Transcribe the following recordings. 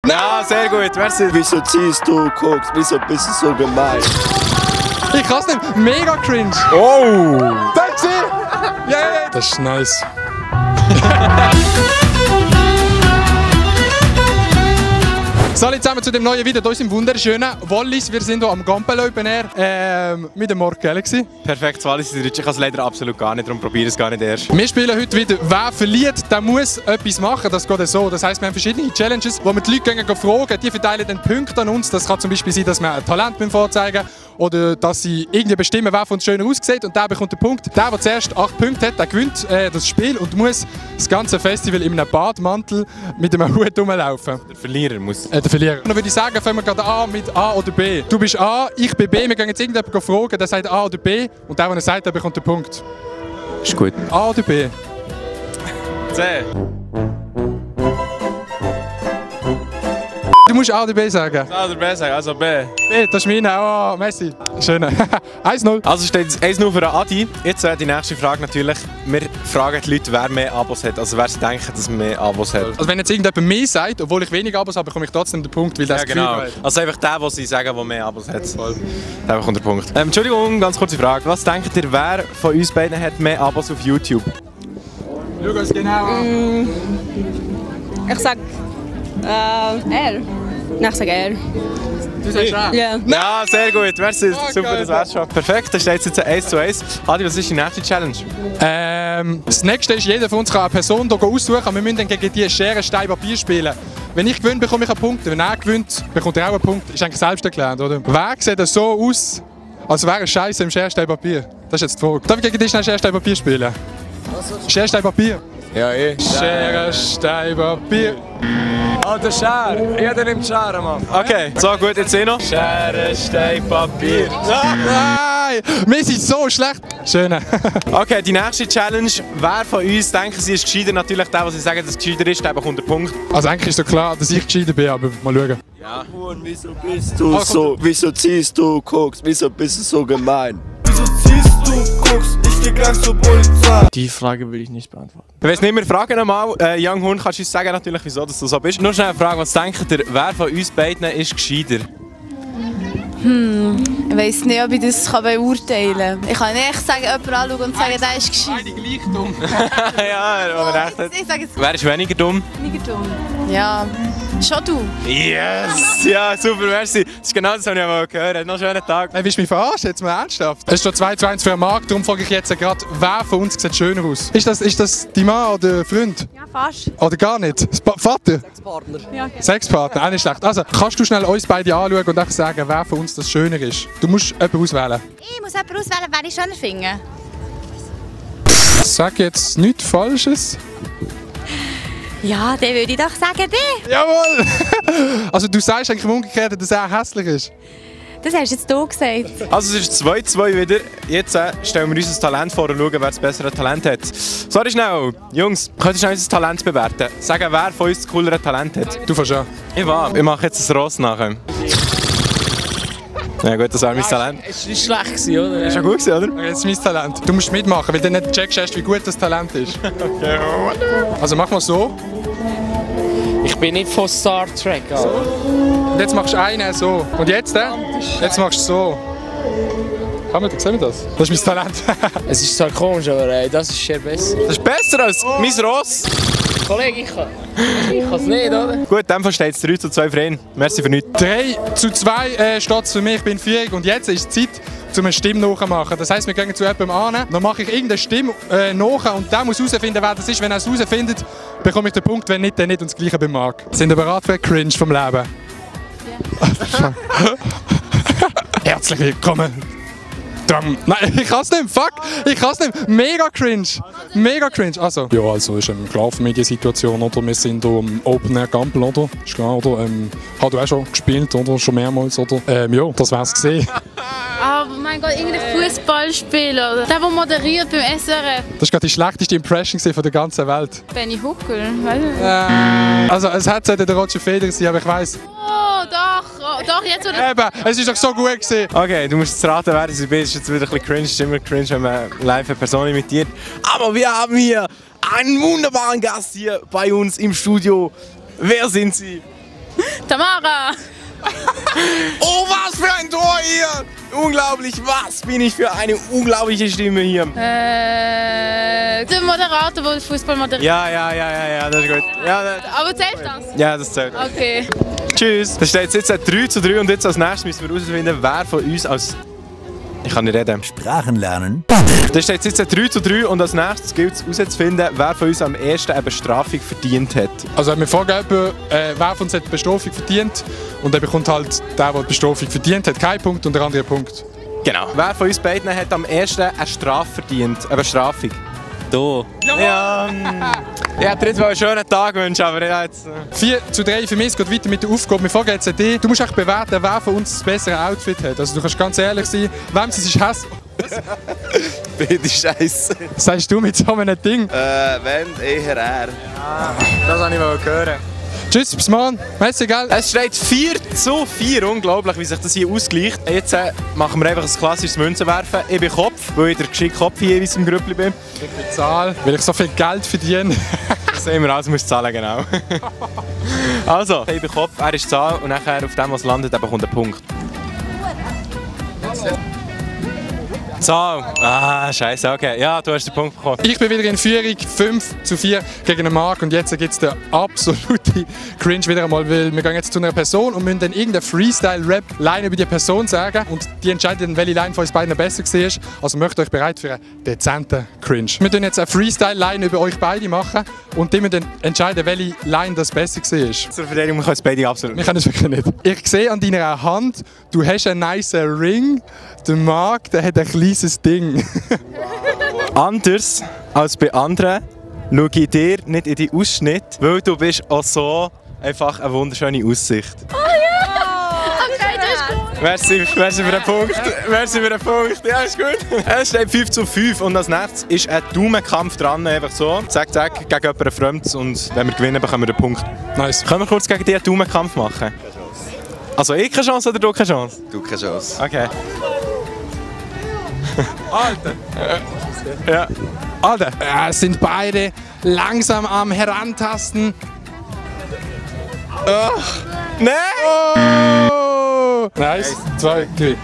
Ja, sehr gut, merci. Wieso ziehst du Koks? Wieso bist du so gemein? Ich kann's nicht. Mega cringe. Oh! Taxi! Yeah! Das ist nice. Salut zusammen zu dem neuen Video. Hier ist im wunderschönen Wallis. Wir sind hier am Gampel Open Air mit dem Mark Galaxy. Perfekt, Wallis ist Deutsch. Ich kann es leider absolut gar nicht, darum probiere ich es gar nicht erst. Wir spielen heute wieder «Wer verliert, der muss etwas machen». Das geht so. Das heisst, wir haben verschiedene Challenges, wo wir die Leute gehen fragen. Die verteilen dann Punkte an uns. Das kann zum Beispiel sein, dass wir ein Talent vorzeigen oder dass sie irgendwie bestimmen, wer von uns schöner aussieht. Und der bekommt den Punkt. Der zuerst 8 Punkte hat, der gewinnt das Spiel und muss das ganze Festival in einem Badmantel mit einem Hut rumlaufen. Der Verlierer muss. Der Verlierer. Und dann würde ich sagen, fangen wir gerade an mit A oder B. Du bist A, ich bin B. Wir gehen jetzt irgendjemanden fragen, der sagt A oder B. Und der, der sagt, der bekommt den Punkt. Ist gut. A oder B? C. Du musst A oder B sagen. A oder B sagen, also B. B, das ist meine. Oh, Messi. Schön. 1-0. Also steht es 1-0 für Adi. Jetzt die nächste Frage natürlich. Wir fragen die Leute, wer mehr Abos hat. Also wer sie denken, dass man mehr Abos hat. Also wenn jetzt irgendjemand mehr sagt, obwohl ich weniger Abos habe, bekomme ich trotzdem den Punkt, weil das Ja, genau. Also einfach der, den sie sagen, der mehr Abos hat. Der bekommt den Punkt. Entschuldigung, ganz kurze Frage. Was denkt ihr, wer von uns beiden hat mehr Abos auf YouTube? Schau uns genau an. Ich sag R. Nein, ich sag R. Du sagst A? Ja. Ja, sehr gut. Merci. Super, geil. das wär's schon. Perfekt, dann steht es jetzt 1:1. Adi, was ist die nächste Challenge? Das nächste ist, jeder von uns kann eine Person hier aussuchen und wir müssen dann gegen die Schere, Stein, Papier spielen. Wenn ich gewinne, bekomme ich einen Punkt. Wenn er gewinnt, bekommt er auch einen Punkt. Ist eigentlich selbsterklärend, oder? Wer sieht das so aus, als wäre es Scheiße im Schere, Stein, Papier? Das ist jetzt die Frage. Darf ich gegen dich schnell Schere, Stein, Papier spielen? Schere, Stein, Papier. Ja, Schere, Stein, Papier. Alter Schere, jeder nimmt Schere, Mann. Okay, so gut, jetzt noch. Schere, Stein, Papier. Nein, wir sind so schlecht. Schön. Okay, die nächste Challenge. Wer von uns denken, sie ist gescheiter? Natürlich der, der sie sagen, dass es gescheiter ist, der bekommt den Punkt. Also eigentlich ist doch klar, dass ich gescheiter bin, aber mal schauen. Ja. Und wieso bist du so? Wieso ziehst du Koks? Wieso bist du so gemein? Wieso ziehst du Koks? Ich geh gleich zur Polizei. Die Frage will ich nicht beantworten. Ich weiss nicht mehr, fragen nochmal. Young Hun, kannst du uns sagen, natürlich, wieso dass du so bist? Nur schnell eine Frage, was denkt ihr, wer von uns beiden ist gescheiter? Ich weiss nicht, ob ich das beurteilen kann. Ich kann nicht sagen, jemanden anschauen und sagen, der ist gescheit. Beide gleich dumm. Ja, oder recht hat. Ich sage jetzt Wer ist weniger dumm? weniger dumm. Ja, schon du. Yes! Ja, super, merci. Das ist genau das, was ich mal gehört. Noch einen schönen Tag. Hey, willst du mich verarschen? Jetzt mal ernsthaft. Es ist schon 2:1 für Marc, darum frage ich jetzt gerade, wer von uns sieht schöner aus? Ist das dein Mann oder Freund? Ja, fast. Oder gar nicht? Vater? Sexpartner. Ja. Sexpartner, auch nicht schlecht. Also, kannst du schnell uns beide anschauen und einfach sagen, wer von uns das schöner ist? Du musst jemanden auswählen. Ich muss jemanden auswählen, wen ich schöner finde. Sag jetzt nichts Falsches. Ja, dann würde ich doch sagen, dich. Jawohl! Also du sagst eigentlich im Umgekehrten, dass er hässlich ist. Das hast jetzt du gesagt. Also es ist 2:2 wieder. Jetzt stellen wir uns das Talent vor und schauen, wer das bessere Talent hat. Sorry schnell, Jungs, könnt ihr schnell unser Talent bewerten? Sagen, wer von uns das coolere Talent hat? Du fährst an. Ich mache jetzt ein Ross nachher. Ja gut, das war mein Talent. Es war nicht schlecht, oder? Ist ja gut gewesen, oder? Jetzt ist mein Talent. Du musst mitmachen, weil du nicht checkst erst, wie gut das Talent ist. Also mach mal so. Ich bin nicht von Star Trek. Also. Und jetzt machst du einen so. Und jetzt, jetzt machst du so. Sehen wir das? Das ist mein Talent. Es ist zwar komisch, aber das ist sehr besser. Das ist besser als mein Ross. Kollege, ich kann es nicht, oder? Gut, in dem Fall steht es 3:2 für ihn. Merci für nichts. 3:2 steht es für mich, ich bin Führung. Und jetzt ist es Zeit, um eine Stimme nachzumachen. Das heisst, wir gehen zu jemandem an, dann mache ich irgendeine Stimme nach und der muss herausfinden, wer das ist. Wenn er es herausfindet, bekomme ich den Punkt, wenn nicht, dann nicht. Und das Gleiche beim Marc. Sind ihr bereit für Cringe vom Leben? Ja. Herzlich willkommen. Nein, ich kann's nicht, fuck! Ich kann's nicht! Mega cringe! Mega cringe! Also. Ja, also ist klar für mich die Situation, oder? Wir sind hier am Open Air Gampel, oder? Ist klar, oder? Hast du auch schon gespielt, oder? Schon mehrmals, oder? Ja, das wär's gesehen. Aber mein Gott, irgendein Fußballspieler, oder? Der moderiert beim SRF. Das war gerade die schlechteste Impression von der ganzen Welt. Benny Huckel, weißt du? Also, es hätte der Roger Federer sein, aber ich weiss. Oh, doch, jetzt oder? Eben, es ist doch so gut gewesen. Okay, du musst jetzt raten, wer das ist. Es ist jetzt wieder ein bisschen cringe. Es ist immer cringe, wenn man live eine Person imitiert. Aber wir haben hier einen wunderbaren Gast hier bei uns im Studio. Wer sind Sie? Tamara! Oh, was für ein Tor hier! Unglaublich, was bin ich für eine unglaubliche Stimme hier. Der Moderator, der Fußball moderiert. Ja, das ist gut. Ja, Aber zählt das? ja, das zählt. Okay. Tschüss. Da steht jetzt 3:3 und jetzt als nächstes müssen wir herausfinden, wer von uns als... Ich kann nicht reden. Sprachen lernen. Da steht jetzt 3:3 und als nächstes gilt es herauszufinden, wer von uns am ersten eine Bestrafung verdient hat. Also wir fragen jemanden, wer von uns hat die Bestrafung verdient und dann bekommt halt der die Bestrafung verdient hat, keinen Punkt und der andere Punkt. Genau. Wer von uns beiden hat am ersten eine Strafe verdient? Eine Bestrafung? Du. Ja, ich hätte dir jetzt mal einen schönen Tag wünschen, aber ja, jetzt... 4:3 für mich, es geht weiter mit der Aufgabe. Wir fragen jetzt dich, du musst echt bewerten, wer von uns das bessere Outfit hat. Also du kannst ganz ehrlich sein, wem sie sich hasst. Beide Scheiße. Was sagst du mit so einem Ding? Wenn, eher er. Das wollte ich hören. Tschüss, bis morgen. Merci, gell? Es steht 4:4, unglaublich, wie sich das hier ausgleicht. Jetzt machen wir einfach ein klassisches Münzenwerfen. Ich bin Kopf, weil ich der geschickte Kopf hier in unserem Grüppli bin. Ich bin Zahl, weil ich so viel Geld verdiene. Das sehen wir, alles muss zahlen, genau. Also, ich bin Kopf, er ist Zahl und nachher auf dem, was landet, bekommt ein Punkt. Zahl. Ah, scheiße, okay. Ja, du hast den Punkt bekommen. Ich bin wieder in Führung, 5:4 gegen den Marc und jetzt gibt es den absoluten Cringe wieder einmal, weil wir gehen jetzt zu einer Person und müssen dann irgendeine Freestyle-Rap-Line über die Person sagen und die entscheidet dann, welche Line von uns beiden besser war. Also macht euch bereit für einen dezenten Cringe. Wir tun jetzt eine Freestyle-Line über euch beide machen und die müssen dann entscheiden, welche Line das besser war. Zur Verteidigung, wir können es beide absolut Wir können es wirklich nicht. Ich sehe an deiner Hand, du hast einen nice Ring. Der Marc, der hat ein kleines Ding. Anders als bei anderen schaue ich dir nicht in die Ausschnitt, weil du bist auch so einfach eine wunderschöne Aussicht. Oh ja! Okay, das ist gut. Merci für den Punkt. Merci für den Punkt. Ja, ist gut. Es steht 5:5 und als nächstes ist ein Daumenkampf dran, einfach so. Zack, zack, gegen jemanden Fremdes und wenn wir gewinnen, bekommen wir den Punkt. Nice. Können wir kurz gegen dich einen Daumenkampf machen? Also ich keine Chance oder du keine Chance? Du keine Chance. Okay. Alter! Ja. Alter! Es sind beide langsam am Herantasten. Nein! Oh! Nice. 2, 3.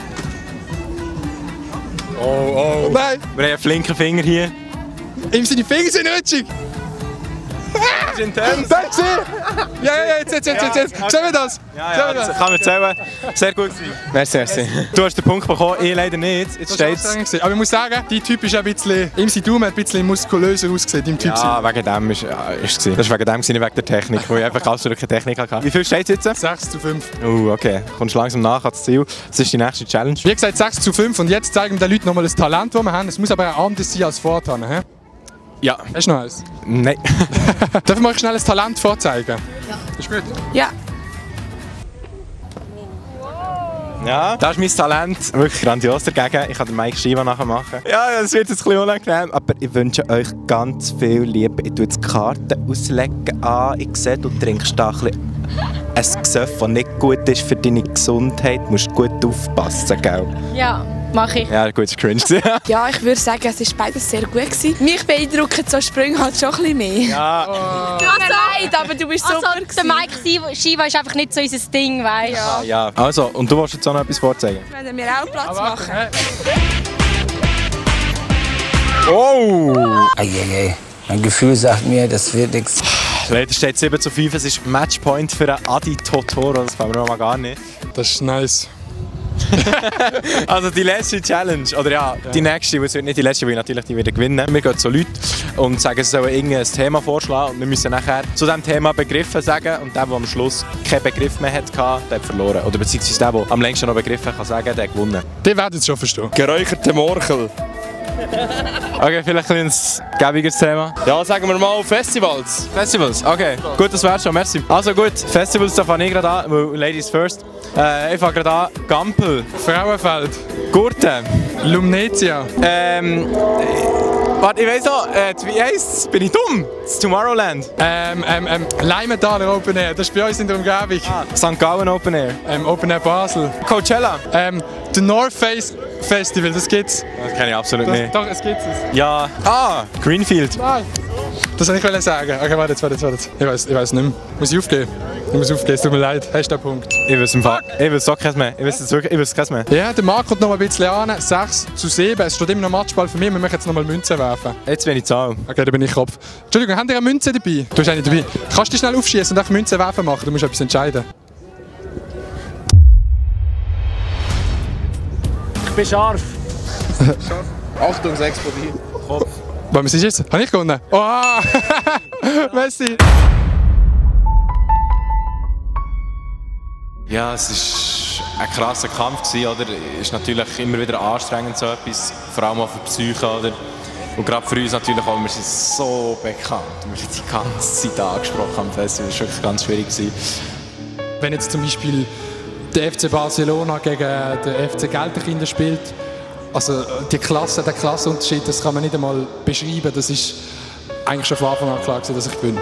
Oh. Nein! Wir haben einen flinken Finger hier. Ihm sind die Finger sind nötig! Das ist intens. Nein, gesehen! Ja, jetzt. Sehen wir das? Ja, das kann man erzählen. Sehr gut gewesen. Merci. Du hast den Punkt bekommen, ich leider nicht. Jetzt steht's. Aber ich muss sagen, die Typ ist ein bisschen, ihm sein Daumen hat ein bisschen muskulöser ausgesehen, dein Typ. Ja, wegen dem ist es. Das ist wegen dem, nicht wegen der Technik, wo ich einfach absolut keine Technik hatte. Wie viel steht es jetzt? 6:5. Okay. Kommst langsam nach ans Ziel. Das ist die nächste Challenge. Wie gesagt, 6:5 und jetzt zeigen wir den Leuten nochmal das Talent, das wir haben. Es muss aber auch anders sein als vorher. He? Ja. Hast du noch eins? Nein. Darf ich euch schnell ein Talent vorzeigen? Ja. Ist gut? Ja. Ja, das ist mein Talent. Wirklich grandios dagegen. Ich kann den Mike Shiva nachher machen. Ja, das wird jetzt ein bisschen unangenehm. Aber ich wünsche euch ganz viel Liebe. Ich tue jetzt die Karten auslegen an. Ich sehe, du trinkst da ein Gesöff, das nicht gut ist für deine Gesundheit. Du musst gut aufpassen, gell? Ja, mache ich. Ja, gut, ist cringe. Ja, ich würde sagen, es war beides sehr gut gewesen. Mich beeindrucken so Sprünge halt schon ein bisschen mehr. Ja. Tut mir leid, aber du bist super Also, der Mike Shiva ist einfach nicht so unser Ding, weißt du? Ja. Also, und du willst jetzt auch noch etwas vorzeigen? Wenn wir auch Platz machen. Oh! Eieiei. Mein Gefühl sagt mir, das wird nichts. Leider steht 7:5. Es ist Matchpoint für einen Adi Totoro. Das fangen wir noch mal gar nicht. Das ist nice. Also die letzte Challenge, oder ja, die nächste, weil es wird nicht die letzte, weil natürlich die wieder gewinnen. Wir gehen zu Leuten und sagen, sie sollen irgendein Thema vorschlagen und wir müssen nachher zu diesem Thema Begriffe sagen und der am Schluss keinen Begriff mehr hatte, der hat verloren. Oder beziehungsweise der am längsten noch Begriffe kann sagen, der hat gewonnen. Die werden es schon verstehen. Geräucherte Morchel. Okay, vielleicht ein gäbiges Thema. Ja, sagen wir mal Festivals. Festivals, okay. Gut, das wär's schon, merci. Also gut, Festivals, da fange ich gerade an, weil Ladies first. Ich fange gerade an, Gampel, Frauenfeld, Gurten, Lumnezia, warte, ich weiss noch, wie heisst's? Bin ich dumm? Das Tomorrowland. Leimentaler Open Air, das ist bei uns in der Umgebung. St. Gallen Open Air. Open Air Basel. Coachella. The North Face Festival, das gibt's. Das kenne ich absolut nicht. Doch, es gibt's. Ja. Greenfield. Nein. Das wollte ich sagen. Okay, warte. Ich weiß nicht mehr. Muss ich aufgeben? Ich muss aufgeben, es tut mir leid. Hast du den Punkt? Ich weiß auch keins mehr. Ich weiß keins mehr. Ja, der Marc kommt noch mal ein bisschen an. 6:7. Es steht immer noch Matchball für mich. Wir müssen jetzt noch mal Münzen werfen. Jetzt bin ich Zahl. Okay, da bin ich Kopf. Entschuldigung, habt ihr eine Münze dabei? Du hast eine dabei. Kannst du schnell aufschießen und einfach Münzen werfen machen? Du musst etwas entscheiden. Ich bin scharf. Achtung, 6 von dir. Kopf. Was ist jetzt? Habe ich gewonnen? Oh! Messi! Ja, es war ein krasser Kampf gewesen, oder? Es ist natürlich immer wieder anstrengend, so etwas, vor allem auch für die Psyche, oder? Und gerade für uns natürlich auch, wir sind so bekannt. Wir sind die ganze Zeit angesprochen am Festival, das war wirklich ganz schwierig gewesen. Wenn jetzt zum Beispiel der FC Barcelona gegen den FC Gelterkinder spielt, also der Klassenunterschied, das kann man nicht einmal beschreiben. Das ist eigentlich schon von Anfang an klar gewesen, dass ich gewinne.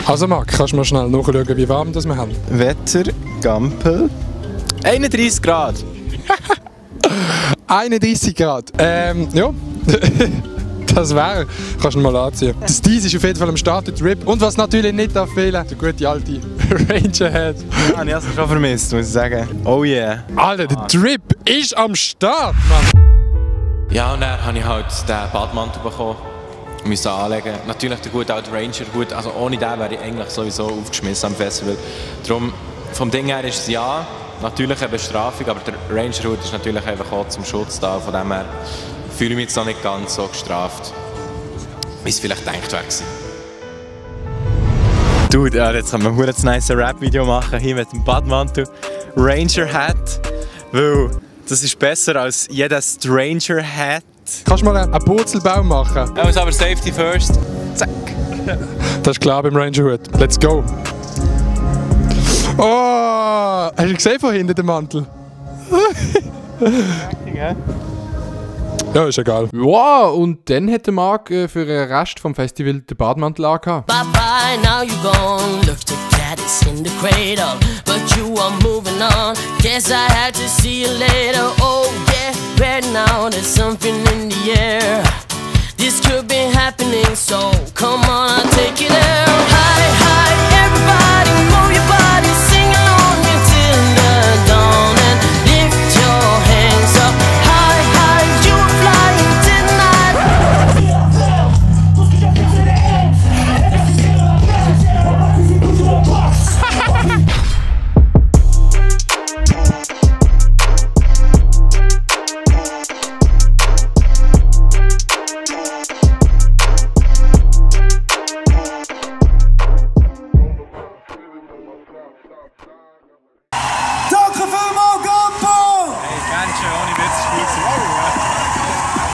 Also Marc, kannst du mal schnell nachschauen, wie warm das wir haben? Wetter, Gampel, 31 Grad. 31 Grad. Ja. Das wäre. Kannst du mal anziehen. Das Dies ist auf jeden Fall am Start, der Drip. Und was natürlich nicht darf fehlen, der gute alte Ranger Head. Ja, ich habe es schon vermisst, muss ich sagen. Oh yeah. Alter, der Drip ist am Start, Mann. Ja, und dann habe ich halt den Badmantel bekommen. Müssen anlegen. Natürlich der gute alte Ranger-Hut. Also ohne den wäre ich eigentlich sowieso aufgeschmissen am Festival. Darum, vom Ding her ist es ja natürlich eine Bestrafung, aber der Ranger-Hut ist natürlich einfach auch zum Schutz da. Von dem her fühle ich mich jetzt noch nicht ganz so gestraft, wie es vielleicht gedacht wäre. Dude, ja, jetzt können wir ein nice Rap-Video machen, hier mit dem Badmantel, Ranger-Hat, weil das ist besser als jeder Stranger-Hat. Kannst du mal einen Purzelbaum machen? Er muss aber Safety first. Zack. Das ist klar beim Ranger-Hut. Let's go. Oh! Hast du gesehen von hinten den Mantel? Ja, ist egal. Ja, und dann hat der Marc für den Rest vom Festival den Badmantel angehabt. Bye bye, now you gone. Look, the cat is in the cradle, but you are moving on. Guess I had to see you later. Oh yeah, right now there's something in the air. This could be happening, so come on, I'll take it